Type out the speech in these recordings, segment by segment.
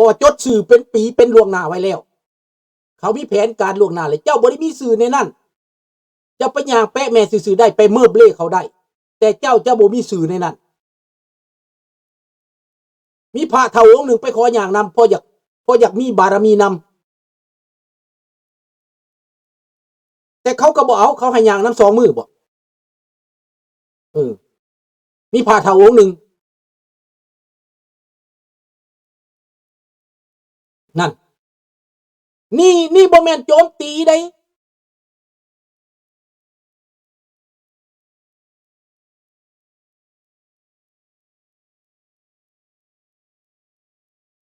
າະວ່າຈົດຊື່ເປັນປີເປັນລ່ວງໜ້າໄວ້ແລ້ວ. ເຂົາມີແຜນການລ່ວງໜ້າແລ້ວ. ເຈົ້າບໍ່ໄດ້ມີຊື່ໃນນັ້ນ. ເຈົ້າໄປຍ່າງແປະແມ່ຊື່ໆໄດ້, ໄປເມີບເລເຂົາໄດ້, ແຕ່ເຈົ້າຈະບໍ່ມີຊື່ໃນນັ້ນ. ມີພະເຖົ້າອົງໜຶ່ງໄປຂໍຍ່າງນຳ, ເພາະຢາກ, ເພາະຢາກມີບາລະມີນຳ. ແຕ່ເຂົາກໍບໍ່ເອົາ, ເຂົາໃຫ້ຍ່າງນຳສອງມື້ບໍ? ເອີ ມີພະເຖົ້າອົງໜຶ່ງ ນັ້ນ ນີ້, ນີ້ບໍ່ແມ່ນໂຈມຕີເດ້.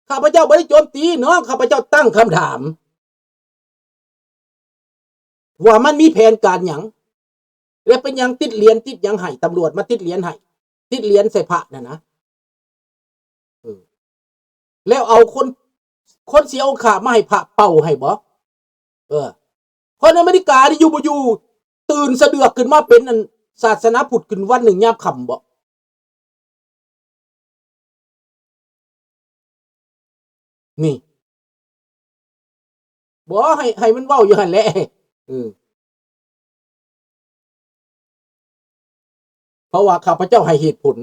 ຂ້າພະເຈົ້າບໍ່ໄດ້ໂຈມຕີນ້ອງ, ຂ້າພະເຈົ້າຕັ້ງຄຳຖາມວ່າມັນມີແຜນການຫຍັງ ແລະເປັນຫຍັງຕິດຫຼຽນຕິດຫຍັງໃຫ້, ຕຳຫຼວດມາຕິດຫຼຽນໃຫ້, ຕິດຫຼຽນໃສ່ພະນັ້ນນະ. ເອີ ແລ້ວເອົາຄົນ, ຄົນເສຍອົງຄະມາໃຫ້ພະເປົ່າໃຫ້ບໍ? ເອີ ຄົນອາເມລິການີ້ຢູ່ບໍ່ຢູ່ ຕື່ນສະເດືອກຂຶ້ນມາເປັນອັນສາສະໜາພຸດຂຶ້ນວັນໜຶ່ງຍາມຄ່ຳບໍ? ນີ້ ບໍ່ ໃຫ້, ໃຫ້ມັນເວົ້າຢູ່ຫັ້ນແຫຼະ. ເອີ ເພາະວ່າຂ້າພະເຈົ້າໃຫ້ເຫດຜົນ,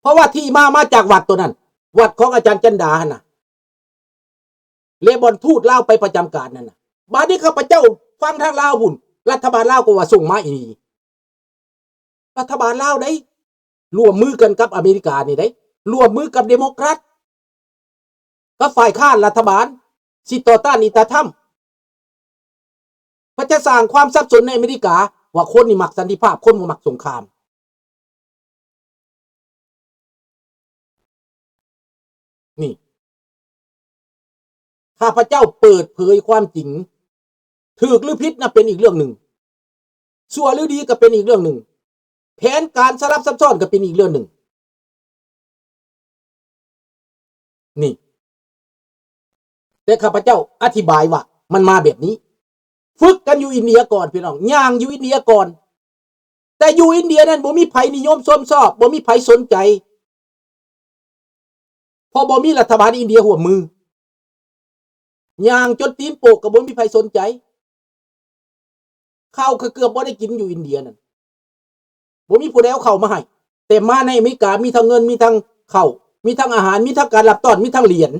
ເພາະວ່າທີ່ມາ, ມາຈາກວັດໂຕນັ້ນ, ວັດຂອງອາຈານຈັນດາຫັ້ນນະ ແລະ ບ່ອນທູດລາວໄປປະຈຳການນັ້ນນະ. ບາດນີ້ຂ້າພະເຈົ້າຟັງທາງລາວພຸ້ນ, ລັດຖະບານລາວກໍວ່າສົ່ງມາອີ່ຫຼີ. ລັດຖະບານລາວໃດ໋ ຮ່ວມມືກັນກັບອາເມລິການີ້ໃດ໋, ຮ່ວມມືກັບເດໂມແຄຣດ ກັບຝ່າຍຄ້ານລັດຖະບານ ຊິຕໍ່ຕ້ານອີຕາທຳ ເພື່ອຈະສ້າງຄວາມສັບສົນໃນອາເມລິກາ ວ່າຄົນນີ້ມັກສັນຕິພາບ, ຄົນບໍ່ມັກສົງຄາມ. ນີ້ ຂ້າພະເຈົ້າເປີດເຜີຍຄວາມຈິງ, ຖືກຫຼືຜິດນະເປັນອີກເລື່ອງໜຶ່ງ, ຊົ່ວຫຼືດີກໍເປັນອີກເລື່ອງໜຶ່ງ, ແຜນການສະຫຼັບຊັບຊ້ອນກໍເປັນອີກເລື່ອງໜຶ່ງ. ນີ້ ແຕ່ຂ້າພະເຈົ້າອະທິບາຍວ່າມັນມາແບບນີ້. ຝຶກກັນຢູ່ອິນເດຍກ່ອນ ພີ່ນ້ອງ, ຍ່າງຢູ່ອິນເດຍກ່ອນ. ແຕ່ຢູ່ອິນເດຍນັ້ນບໍ່ມີໃຜນິຍົມຊົມຊອບ, ບໍ່ມີໃຜສົນໃຈ, ເພາະບໍ່ມີລັດຖະບານອິນເດຍຮ່ວມມື. ຍ່າງຈົນຕີນໂປກກໍບໍ່ມີໃຜສົນໃຈ. ເຂົ້າກໍເກືອບບໍ່ໄດ້ກິນຢູ່ອິນເດຍນັ້ນ, ບໍ່ມີຜູ້ໃດເອົາເຂົ້າມາໃຫ້. ແຕ່ມາໃນອາເມລິກາ ມີທັງເງິນ, ມີທັງເຂົ້າ, ມີທັງອາຫານ, ມີທັງການຮັບຕ້ອນ, ມີທັງຫຼຽນ.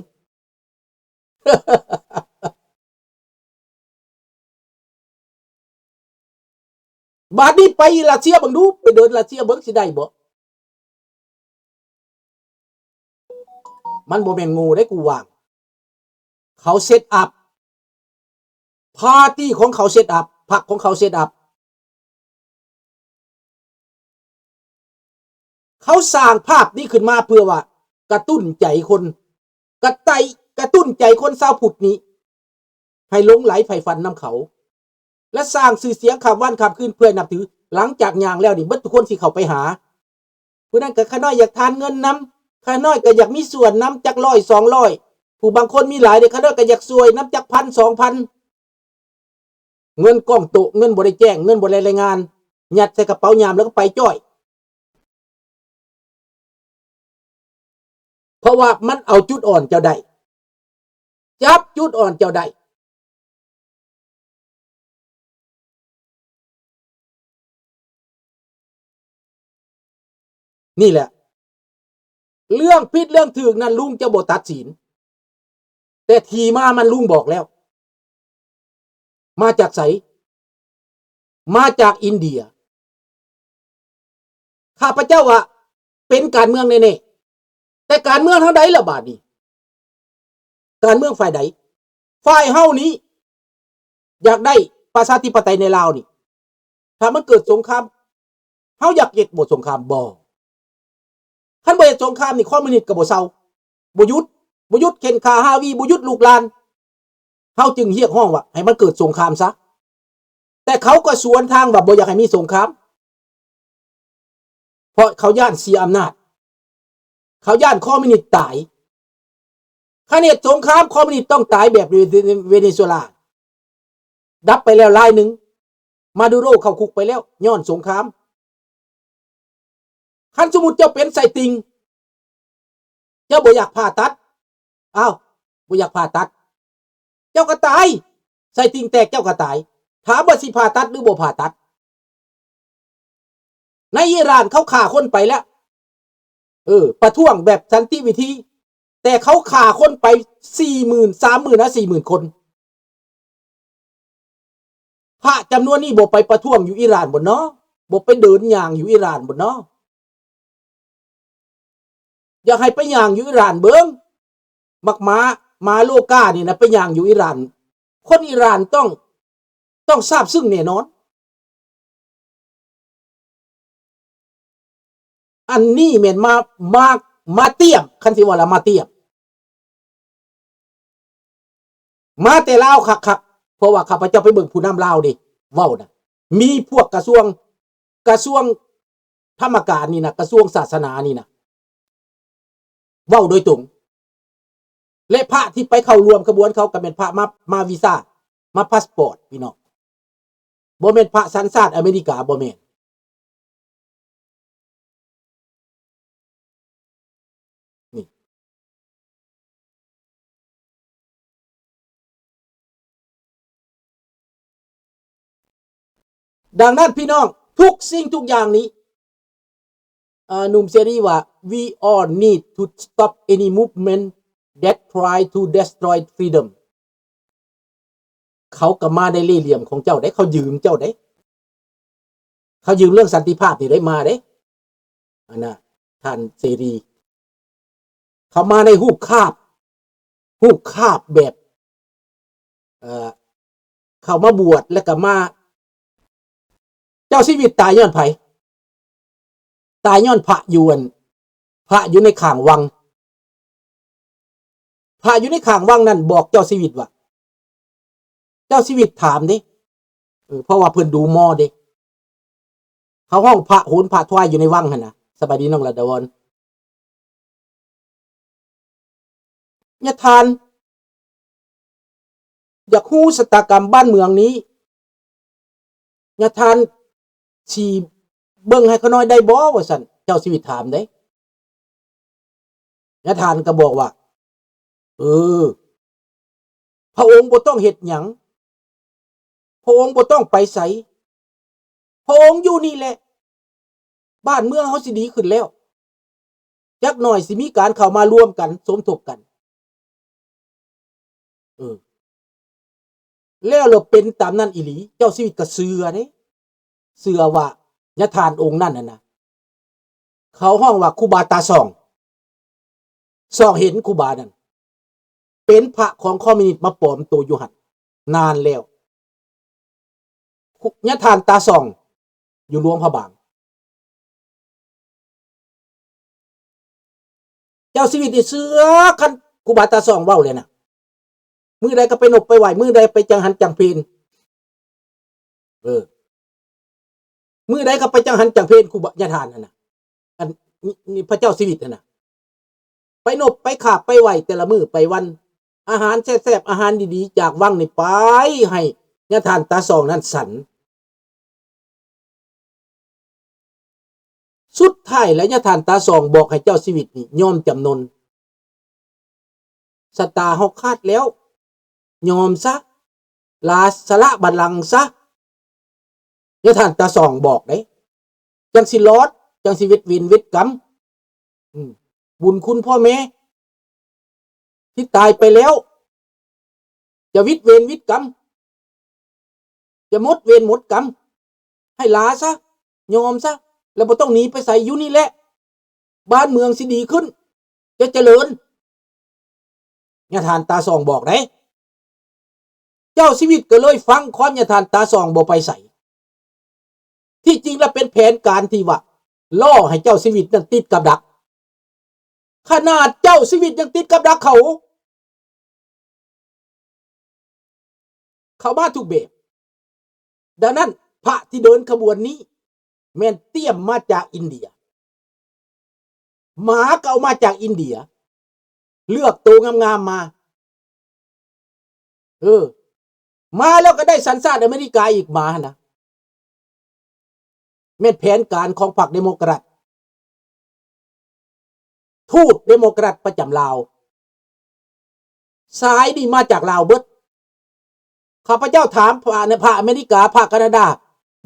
ບາດນີ້ໄປຣັດເຊຍເບິ່ງດູ, ໄປເດີນຣັດເຊຍເບິ່ງຊິໄດ້ບໍ່? ມັນບໍ່ແມ່ນໂງ່ເດ້ ກູຫວ່າງ. ເຂົາເຊັດອັບ, ພາຕີຂອງເຂົາເຊັດອັບ, ພັກຂອງເຂົາເຊັດອັບ. ເຂົາສ້າງພາບນີ້ຂຶ້ນມາເພື່ອວ່າກະຕຸ້ນໃຈຄົນ, ກະໄຕ, ກະຕຸ້ນໃຈຄົນຊາວພຸດນີ້ໃຫ້ຫຼົງໄຫຼໃຝ່ຝັນນຳເຂົາ ແລະ ສ້າງຊື່ສຽງຂ້າມວັນຂ້າມຄືນເພື່ອໃຫ້ນັບຖື. ຫຼັງຈາກຍ່າງແລ້ວນີ້ ເບິດທຸກຄົນຊິເຂົ້າໄປຫາ. ຜູ້ນັ້ນກໍຂ້ານ້ອຍຢາກທານເງິນນຳ, ຂ້ານ້ອຍກໍຢາກມີສ່ວນນຳຈັກຮ້ອຍສອງຮ້ອຍ, ຜູ້ບາງຄົນມີຫຼາຍເດ້, ຂ້ານ້ອຍກໍຢາກຊ່ວຍນຳຈັກພັນສອງພັນ. ເງິນກ້ອງໂຕະ, ເງິນບໍ່ໄດ້ແຈ້ງ, ເງິນບໍ່ໄດ້ລາຍງານ, ຍັດໃສ່ກະເປົາຍາມແລ້ວກໍໄປຈ້ອຍ. ເພາະວ່າມັນເອົາຈຸດອ່ອນເຈົ້າໄດ້, ຈັບຈຸດອ່ອນເຈົ້າໄດ້. ນີ້ແຫຼະ ເລື່ອງຜິດເລື່ອງຖືກນັ້ນ ລຸງຈະບໍ່ຕັດສິນ, ແຕ່ທີ່ມາມັນລຸງບອກແລ້ວ. ມາຈາກໃສ? ມາຈາກອິນເດຍ. ຂ້າພະເຈົ້າວ່າເປັນການເມືອງແນ່ໆ, ແຕ່ການເມືອງທາງໃດລະບາດນີ້? ການເມືອງຝ່າຍໃດ? ຝ່າຍເຮົານີ້ຢາກໄດ້ປະຊາທິປະໄຕໃນລາວນີ້, ຖ້າມັນເກີດສົງຄາມ, ເຮົາຢາກເຮັດບໍ່ສົງຄາມ? ບໍ່. ຄັນບໍ່ເຮັດສົງຄາມນີ້ ຄອມມູນິດກໍບໍ່ເຊົາ, ບໍ່ຢຸດ, ບໍ່ຢຸດເຂັ່ນຂ້າຮາວີ, ບໍ່ຢຸດລູກຫຼານ. ເຮົາຈຶ່ງຮຽກຮ້ອງວ່າໃຫ້ມັນເກີດສົງຄາມຊະ. ແຕ່ເຂົາກໍສວນທາງວ່າບໍ່ຢາກໃຫ້ມີສົງຄາມ, ເພາະເຂົາຢ້ານເສຍອຳນາດ, ເຂົາຢ້ານຄອມມູນິດຕາຍ. ຄັນເຮັດສົງຄາມ ຄອມມູນິດຕ້ອງຕາຍແບບເວ ເວເນຊູເອລາ. ດັບໄປແລ້ວລາຍໜຶ່ງ, ມາດູໂຣເຂົ້າຄຸກໄປແລ້ວ ຍ້ອນສົງຄາມ. ຄັນສົມມຸດເຈົ້າເປັນໄສ້ຕິ່ງ, ເຈົ້າບໍ່ຢາກຜ່າຕັດ, ອ້າວ ບໍ່ຢາກຜ່າຕັດ ເຈົ້າກໍຕາຍ ໄສ້ຕິ່ງແຕກເຈົ້າກໍຕາຍ ຖາມວ່າຊິຜ່າຕັດຫຼືບໍ່ຜ່າຕັດ? ໃນອີຣານເຂົາຂ້າຄົນໄປແລ້ວ ເອີ ປະທ້ວງແບບສັນຕິວິທີ ແຕ່ເຂົາຂ້າຄົນໄປສີ່ໝື່ນ ສາມໝື່ນຫາສີ່ໝື່ນຄົນ. ພະຈຳນວນນີ້ບໍ່ໄປປະທ້ວງຢູ່ອີຣານບໍ່ເນາະ? ບໍ່ໄປເດີນຍ່າງຢູ່ອີຣານບໍ່ເນາະ? ຢາກໃຫ້ໄປຍ່າງຢູ່ອີຣານເບິ່ງ ບັກໝາ ໝາໂລການີ້ນະ ໄປຍ່າງຢູ່ອີຣານ ຄົນອີຣານຕ້ອງ ຕ້ອງຊາບຊຶ້ງແນ່ນອນ. ອັນນີ້ແມ່ນມາ ມາ ມາຕຽມ ຄັນຊິເວົ້າລະມາຕຽມ ມາແຕ່ລາວຄັກໆ ເພາະວ່າຂ້າພະເຈົ້າໄປເບິ່ງຜູ້ນຳລາວເດ້ ເວົ້ານະ ມີພວກກະຊວງ ກະຊວງທຳມະການນີ້ນະ ກະຊວງສາສະໜານີ້ນະ ເວົ້າໂດຍຕົງ ແລະ ພະທີ່ໄປເຂົ້າຮ່ວມຂະບວນເຂົາກໍແມ່ນພະມາ ມາວີຊາ ມາພາສປອດ ພີ່ນ້ອງ ບໍ່ແມ່ນພະສັນຊາດອາເມລິກາ ບໍ່ແມ່ນ. ນີ້ ດັ່ງນັ້ນ ພີ່ນ້ອງ ທຸກສິ່ງທຸກຢ່າງນີ້ ເອີ ໜຸ່ມເສລີວ່າ "We all need to stop any movement that try to destroy freedom." ເຂົາກໍມາໃນເລ່ຫຼ່ຽມຂອງເຈົ້າເດ້ ເຂົາຢືມເຈົ້າເດ້ ເຂົາຢືມເລື່ອງສັນຕິພາບນີ້ໄດ້ມາເດ້ ອັນນ່າ ທ່ານເສລີ ເຂົາມາໃນຮູບຄາບ ຮູບຄາບແບບ ເອີ ເຂົ້າມາບວດ ແລ້ວກໍມາ ເຈົ້າຊີວິດຕາຍຍ້ອນໃຜ? ຕາຍຍ້ອນພະຢູ່ ອັນ ພະຢູ່ໃນຂ້າງວັງ ພະຢູ່ໃນຂ້າງວັງນັ້ນບອກເຈົ້າຊີວິດວ່າ ເຈົ້າຊີວິດຖາມເດ້ ເອີ ເພາະວ່າເພິ່ນດູໝໍເດ້ ເຂົາຮ້ອງພະໂຫນພະທວາຍຢູ່ໃນວັງຫັ້ນນະ. ສະບາຍດີນ້ອງລະດາວອນ. ຍາທ່ານຢາກຮູ້ຊະຕາກຳບ້ານເມືອງນີ້ ຍາທ່ານຊິເບິ່ງໃຫ້ຂ້ານ້ອຍໄດ້ບໍ່? ວ່າຊັ້ນ ເຈົ້າຊີວິດຖາມເດ້. ຍາທ່ານກໍບອກວ່າ ເອີ ພະອົງບໍ່ຕ້ອງເຮັດຫຍັງ ພະອົງບໍ່ຕ້ອງໄປໃສ ພະອົງຢູ່ນີ້ແຫຼະ ບ້ານເມືອງເຮົາຊິດີຂຶ້ນແລ້ວ ຈັກໜ້ອຍຊິມີການເຂົ້າມາລວມກັນ ສົມທົບກັນ. ເອີ ແລ້ວລະເປັນຕາມນັ້ນອີ່ຫຼີ ເຈົ້າຊີວິດກໍເຊື່ອເດ້ ເຊື່ອວ່າຍາທ່ານອົງນັ້ນຫັ້ນນະ ເຂົາຮ້ອງວ່າຄູບາຕາສ່ອງ ສ່ອງເຫັນຄູບານັ້ນ ເປັນພະຂອງຄອມມິວນິດມາປອມໂຕຢູ່ຫັ້ນນານແລ້ວ. ຍາທ່ານຕາສ່ອງຢູ່ຫຼວງພະບາງ ເຈົ້າຊີວິດນີ້ເຊື່ອຄັນຄູບາຕາສ່ອງເວົ້າແລ້ວນະ ມື້ໃດກໍໄປນົບໄປໄຫວ້ ມື້ໃດໄປຈັງຫັນຈັງເພນ ເອີ ມື້ໃດກໍໄປຈັງຫັນຈັງເພນຄູບາ ຍາທ່ານຫັ້ນນະ ອັນນີ້ ນີ້ພະເຈົ້າຊີວິດຫັ້ນນະ ໄປນົບໄປຂາບໄປໄຫວ້ແຕ່ລະມື້ໄປວັນ ອາຫານແຊບໆ ອາຫານດີໆ ຈາກວັງນີ້ໄປໃຫ້ຍາທ່ານຕາສ່ອງນັ້ນສັນ. ສຸດທ້າຍແລ້ວຍາທ່ານຕາສ່ອງບອກໃຫ້ເຈົ້າຊີວິດນີ້ຍອມຈຳນົນ ຊະຕາເຮົາຂາດແລ້ວ ຍອມຊະ ລາ ສະຫຼະບັນລັງຊະ ຍາທ່ານຕາສ່ອງບອກເດ້ ຈັ່ງຊິລອດ ຈັ່ງຊິເວັດເວນເວັດກຳ ອືມ ບຸນຄຸນພໍ່ແມ່ທີ່ຕາຍໄປແລ້ວ ຈະວິດເວນວິດກຳ ຈະໝົດເວນໝົດກຳ ໃຫ້ລາຊະ ຍອມຊະ ແລ້ວບໍ່ຕ້ອງໜີໄປໃສ ຢູ່ນີ້ແຫຼະ ບ້ານເມືອງຊິດີຂຶ້ນ ຈະຈະເລີນ ຍາທ່ານຕາສ່ອງບອກເດ້. ເຈົ້າຊີວິດກໍເລີຍຟັງຄວາມຍາທ່ານຕາສ່ອງບໍ່ໄປໃສ ທີ່ຈິງລະເປັນແຜນການທີ່ວ່າລໍ້ໃຫ້ເຈົ້າຊີວິດນັ້ນຕິດກັບດັກ ຂະໜາດເຈົ້າຊີວິດຍັງຕິດກັບດັກເຂົາ ເຂົ້າມາທຸກແບບ. ດັ່ງນັ້ນ ພະທີ່ເດີນຂະບວນນີ້ແມ່ນຕຽມມາຈາກອິນເດຍ ໝາກໍເອົາມາຈາກອິນເດຍ ເລືອກໂຕງາມໆມາ ເອີ ມາແລ້ວກໍໄດ້ສັນຊາດອາເມລິກາອີກ ໝາຫັ້ນນະ ແມ່ນແຜນການຂອງພັກເດໂມແຄຣັດ ທູດເດໂມແຄຣັດປະຈຳລາວ ສາຍນີ້ມາຈາກລາວເບິດ. ຂ້າພະເຈົ້າຖາມພະ ພະອາເມລິກາ, ພະການາດາ,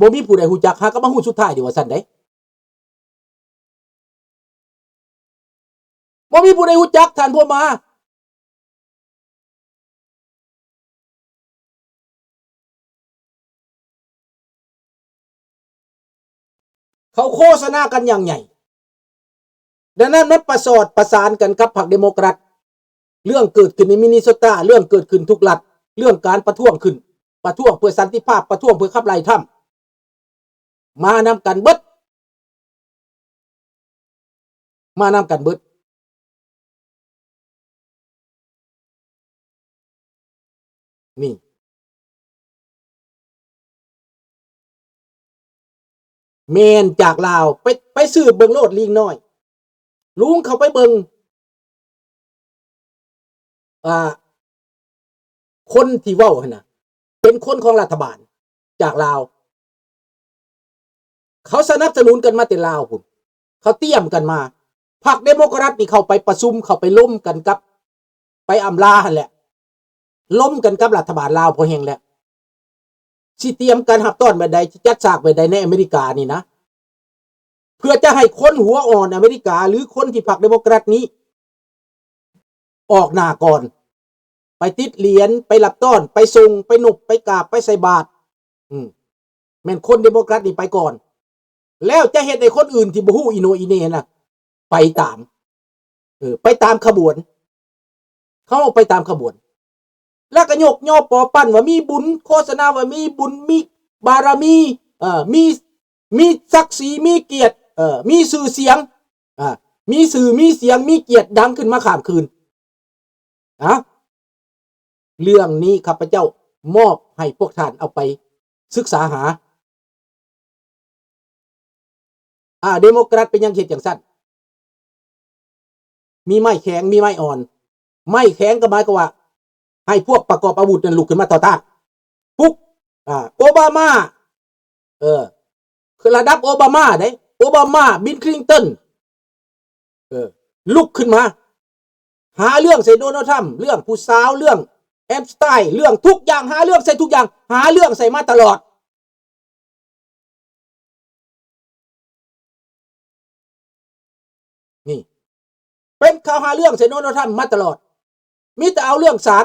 ບໍ່ມີຜູ້ໃດຮູ້ຈັກ, ຫາກໍມາຮູ້ສຸດທ້າຍນີ້ວ່າຊັ້ນໃດ. ບໍ່ມີຜູ້ໃດຮູ້ຈັກທ່ານພົມມາ. ເຂົາໂຄສະນາກັນຢ່າງໃຫຍ່. ດັ່ງນັ້ນມັນປະສອດປະສານກັນກັບພັກເດໂມແຄຣດ. ເລື່ອງເກີດຂຶ້ນໃນມິນນິໂຊຕາ, ເລື່ອງເກີດຂຶ້ນທຸກລັດ, ເລື່ອງການປະທ້ວງຂຶ້ນ, ປະທ້ວງເພື່ອສັນຕິພາບ, ປະທ້ວງເພື່ອຂັບໄລ່ທຳ, ມານຳກັນເບິດ. ມານຳກັນເບິດ. ນີ້ ແມ່ນຈາກລາວ. ໄປ ໄປສືບເບິ່ງໂລດ ລີງນ້ອຍ. ລຸງເຂົ້າໄປເບິ່ງ ອ່າ ຄົນທີ່ເວົ້າຫັ້ນນະ ເປັນຄົນຂອງລັດຖະບານຈາກລາວ. ເຂົາສະໜັບສະໜູນກັນມາແຕ່ລາວພຸ້ນ. ເຂົາຕຽມກັນມາ. ພັກເດໂມແຄຣດນີ້ເຂົ້າໄປປະຊຸມ, ເຂົ້າໄປລົມກັນກັບ ໄປອຳລາຫັ້ນແຫຼະ, ລົມກັນກັບລັດຖະບານລາວພໍແຮງແລ້ວ. ຊິຕຽມການຮັບຕ້ອນແບບໃດ, ຊິຈັດສາກແບບໃດໃນອາເມລິການີ້ນະ, ເພື່ອຈະໃຫ້ຄົນຫົວອ່ອນອາເມລິກາ ຫຼື ຄົນທີ່ພັກເດໂມແຄຣດນີ້ອອກໜ້າກ່ອນ, ໄປຕິດຫຼຽນ, ໄປຮັບຕ້ອນ, ໄປສົ່ງ, ໄປນົບ, ໄປກາບ, ໄປໃສ່ບາດ. ອືມ ແມ່ນຄົນເດໂມແຄຣດນີ້ໄປກ່ອນ, ແລ້ວຈະເຮັດໃຫ້ຄົນອື່ນທີ່ບໍ່ຮູ້ອີໂໜອີເໜນະ ໄປຕາມ. ເອີ ໄປຕາມຂະບວນ, ເຂົາໄປຕາມຂະບວນ ແລ້ວກໍຍົກຍໍປໍປັ້ນວ່າມີບຸນ, ໂຄສະນາວ່າມີບຸນ, ມີບາລະມີ, ເອີ ມີ ມີສັກສີ, ມີກຽດ, ເອີ ມີຊື່ສຽງ, ອາ ມີຊື່ມີສຽງ, ມີກຽດດັງຂຶ້ນມາຂ້າມຄືນ. ອາ ເລື່ອງນີ້ຂ້າພະເຈົ້າມອບໃຫ້ພວກທ່ານເອົາໄປສຶກສາຫາ. ອາ ເດໂມແຄຣດເປັນຫຍັງເຮັດຈັ່ງຊັ້ນ? ມີໄມ້ແຂງ ມີໄມ້ອ່ອນ. ໄມ້ແຂງກໍໝາຍຄວາມວ່າ ໃຫ້ພວກປະກອບອາວຸດນັ້ນລຸກຂຶ້ນມາຕໍ່ຕ້ານ. ປຸກ ອາ ໂອບາມາ ເອີ ຄືລະດັບໂອບາມາເດ້, ໂອບາມາ, ບິນຄລິນຕັນ ເອີ ລຸກຂຶ້ນມາ ຫາເລື່ອງໃສ່ໂດນັລທຣຳ, ເລື່ອງຜູ້ສາວ, ເລື່ອງແອັບສະໄຕນ໌, ເລື່ອງທຸກຢ່າງ, ຫາເລື່ອງໃສ່ທຸກຢ່າງ, ຫາເລື່ອງໃສ່ມາຕະຫຼອດ. ນີ້ ເປັນຂ່າວຫາເລື່ອງໃສ່ໂດນັລທຣຳມາຕະຫຼອດ. ມີແຕ່ເອົາເລື່ອງສານ,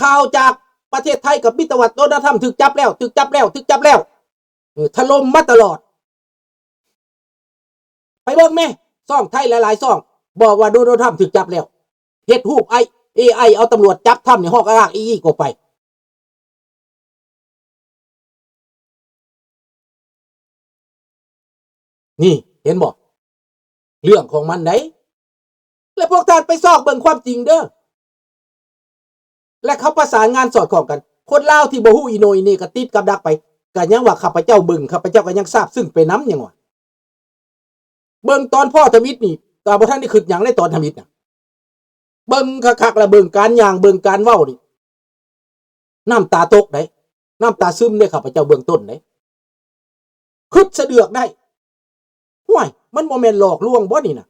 ຂ່າວຈາກປະເທດໄທກໍມີແຕ່ວ່າໂດນັລທຣຳຖືກຈັບແລ້ວ, ຖືກຈັບແລ້ວ, ຖືກຈັບແລ້ວ. ເອີ ຖະຫຼົ່ມມາຕະຫຼອດ. ໄປເບິ່ງແມ້ ຊ່ອງໄທຫຼາຍໆຊ່ອງ ບອກວ່າໂດນັລທຣຳຖືກຈັບແລ້ວ, ເຮັດຮູບໄອ ເອໄອ ເອົາຕຳຫຼວດຈັບທຳນີ້ ຮອກອາກອີກອອກໄປ. ນີ້ ເຫັນບໍ່? ເລື່ອງຂອງມັນໃດ໋. ແລະ ພວກທ່ານໄປຊອກເບິ່ງຄວາມຈິງເດີ້. ແລະ ເຂົາປະສານງານສອດຄ່ອງກັນ. ຄົນລາວທີ່ບໍ່ຮູ້ອີໂໜອີເໜກໍຕິດກັບດັກໄປ, ກໍຍັງວ່າຂ້າພະເຈົ້າເບິ່ງ, ຂ້າພະເຈົ້າກໍຍັງຊາບຊຶ້ງໄປນຳ, ຍັງວ່າ ເບິ່ງຕອນພໍ່ທຳອິດນີ້ ກໍບໍ່ທັນໄດ້ຄິດຫຍັງໃນຕອນທຳອິດນະ. ເບິ່ງຄັກໆ ແລ້ວເບິ່ງການຍ່າງ ເບິ່ງການເວົ້ານີ້ ນ້ຳຕາຕົກໄດ໋, ນ້ຳຕາຊຶມເດ້ ຂ້າພະເຈົ້າເບື້ອງຕົ້ນເດ້ ຄຶດສະເດືອກໄດ້. ຫ້ວຍ ມັນບໍ່ແມ່ນຫຼອກລວງບໍ່ນີ້ນະ?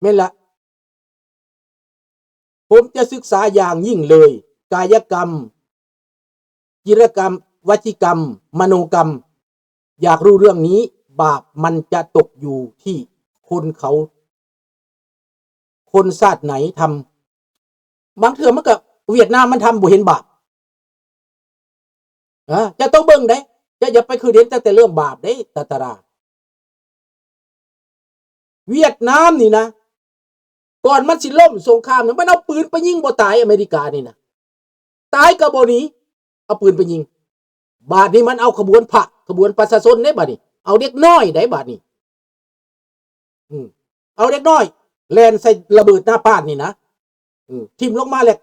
ແມ່ນລະ ຜົມຈະສຶກສາຢ່າງຍິ່ງເລີຍ ກາຍະກຳ, ຈິລະກຳ, ວະຈີກຳ, ມະໂນກຳ. ຢາກຮູ້ເລື່ອງນີ້, ບາບມັນຈະຕົກຢູ່ທີ່ຄົນເຂົາ ຄົນຊາດໃດທຳ. ບາງເທື່ອມັນກໍ ຫວຽດນາມມັນທຳບໍ່ເຫັນບາບ. ເອີ ເຈົ້າຕ້ອງເບິ່ງເດ້, ເຈົ້າຢ່າໄປຄືເຫັນແຕ່ເລື່ອງບາບເດ້ ຕາຕາລາ. ຫວຽດນາມນີ້ນະ ກ່ອນມັນຊິລົ້ມສົງຄາມນະ ມັນເອົາປືນໄປຍິງບໍ່ຕາຍ ອາເມລິການີ້ນະ. ຕາຍກໍບໍ່ໜີ ເອົາປືນໄປຍິງ. ບາດນີ້ມັນເອົາຂະບວນພະ ຂະບວນປະຊາຊົນເດ້ບາດນີ້ ເອົາເດັກນ້ອຍໄດ້ບາດນີ້. ອືມ ເອົາເດັກນ້ອຍແລ່ນໃສ່ລະເບີດໜ້າປານນີ້ນະ ອືມ ຖິ້ມລົງມາແລ້ວ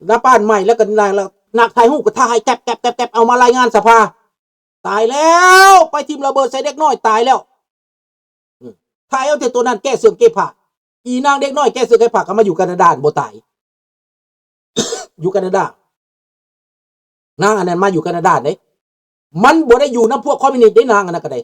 ໜ້າປານໄໝ້ ແລ້ວກໍນັກ ນັກຖ່າຍຮູບກໍຖ່າຍແກັບໆໆ ເອົາມາລາຍງານສະພາ. ຕາຍແລ້ວ ໄປຖິ້ມລະເບີດໃສ່ເດັກນ້ອຍ ຕາຍແລ້ວ. ອືມ ຖ່າຍເອົາແຕ່ໂຕນັ້ນແກ້ເສື້ອແກ້ຜ້າ. ອີນາງເດັກນ້ອຍແກ້ເສື້ອແກ້ຜ້າກໍມາຢູ່ການາດາ ບໍ່ຕາຍ ຢູ່ການາດາ. ນາງອັນນັ້ນມາຢູ່ການາດາເດ້ ມັນບໍ່ໄດ້ຢູ່ນຳພວກຄອມມິວນິດເດ້ ນາງອັນນັ້ນກໍໄດ້.